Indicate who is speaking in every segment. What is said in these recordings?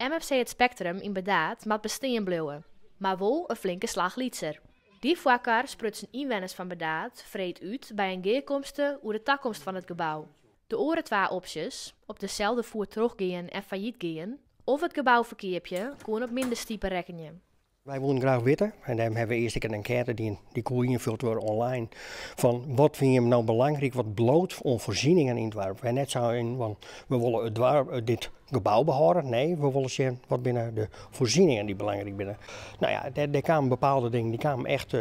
Speaker 1: MFC It Spektrum yn Burdaard moat bestean bliuwe, mar wol in flinke slach lytser. Dy foarkar sprutsen ynwenners fan Burdaard freed út by in gearkomste oer de takomst fan it gebou. De oare twa opsjes, op deselde foet trochgean en fallyt gean, of it gebou ferkeapje, koene op minder stipe rekkenje.
Speaker 2: Wy woenen graach witte, en dêrom hawwe we earst ek in enkête dien, dy koe ynfuld wurde online, fan wat fine jim no belangryk, wat bliuwt oan foarsieningen yn it doarp. Wy net sa yn, want we wolle it doarp, dit gebou behâlde, nee, we wolle sjen wat binne de foarsieningen dy't belangryk binne. No ja, dêr, dêr kamen bepaalde dingen, dy kamen echt,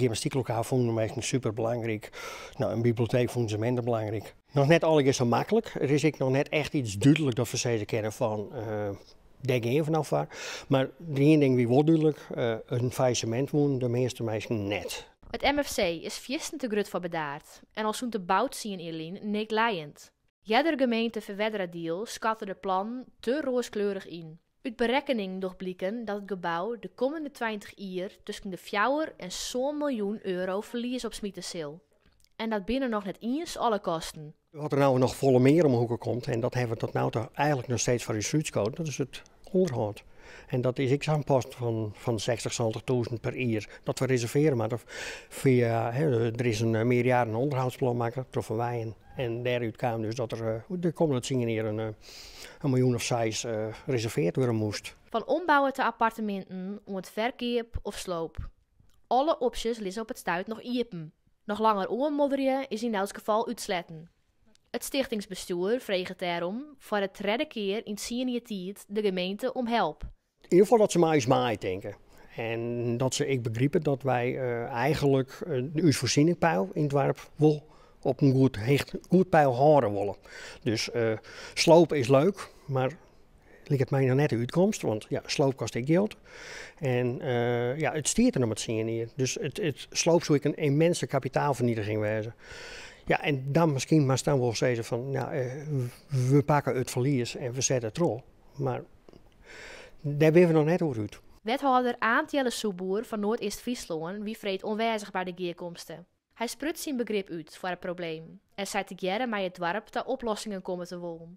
Speaker 2: gymnastyklokaal fûnen de minsken super belangryk, no, in biblioteek fûnen se minder belangryk. Noch net allegear sa maklik. Der is ek noch net echt iets dúdlik dat we sizze kinne fan dêr gean we no foar. Mar ien ding wie wol dúdlik, in faillissemint woenen de measte minsken net.
Speaker 1: It MFC is fierstente grut foar Burdaard en al sûnt de bou tsien jier lyn needlijend. Earder gemeente Ferwerderadiel skatte de plannen te roaskleurich yn. Ut berekkeningen docht bliken dat it gebou de kommende 20 jier tusken de fjouwer en sân miljoen euro ferlies opsmite sil. En dat binne noch net iens alle kosten.
Speaker 2: Wat der no noch folle mear om 'e hoeke komt, en dat hawwe we tot no ta eigenlik noch steeds foar ús útskood, dat is it ûnderhâld. En dat is ek sa'n post fan 60, 70.000 per jier dat we reservearje moatte fia, der is in meerjaren onderhoudsplan makke troch Van Weijen. En dêrút kaam dus dat der de kommende tsien jier in miljoen of seis reserveard wurde moast.
Speaker 1: Fan ombouwe ta apparteminten oant ferkeap of sloop. Alle opsjes lizze op it stuit noch iepen. Noch langer oanmodderje is yn elts gefal útsletten. It stichtingsbestjoer freget dêrom foar de tredde kear yn tsien jier tiid de gemeente om help.
Speaker 2: Yn ieder gefal dat se mei ús meitinke en dat se ek begripe dat wy eigenlik ús foarsjenningpeil yn it doarp wol op in goed heech goed peil hâlde wolle. Dus slope is leuk, mar liket my noch net de útkomst, want ja, sloop kostet ek jild. En ja, it stiet der noch mar tsien jier. Dus it sloop soe ek in immense kapitaalfernietiging wêze. Ja, en dan miskien moatst dan wol sizze fan, ja, we pakke it ferlies en we sette troch. Mar dêr binne we noch net oer út.
Speaker 1: Wethâlder Aant Jelle Soepboer fan Noardeast-Fryslân wie freed oanwêzich by de gearkomste. Hy spruts syn begrip út foar it probleem en sei tegearre mei it doarp ta oplossingen komme te wollen.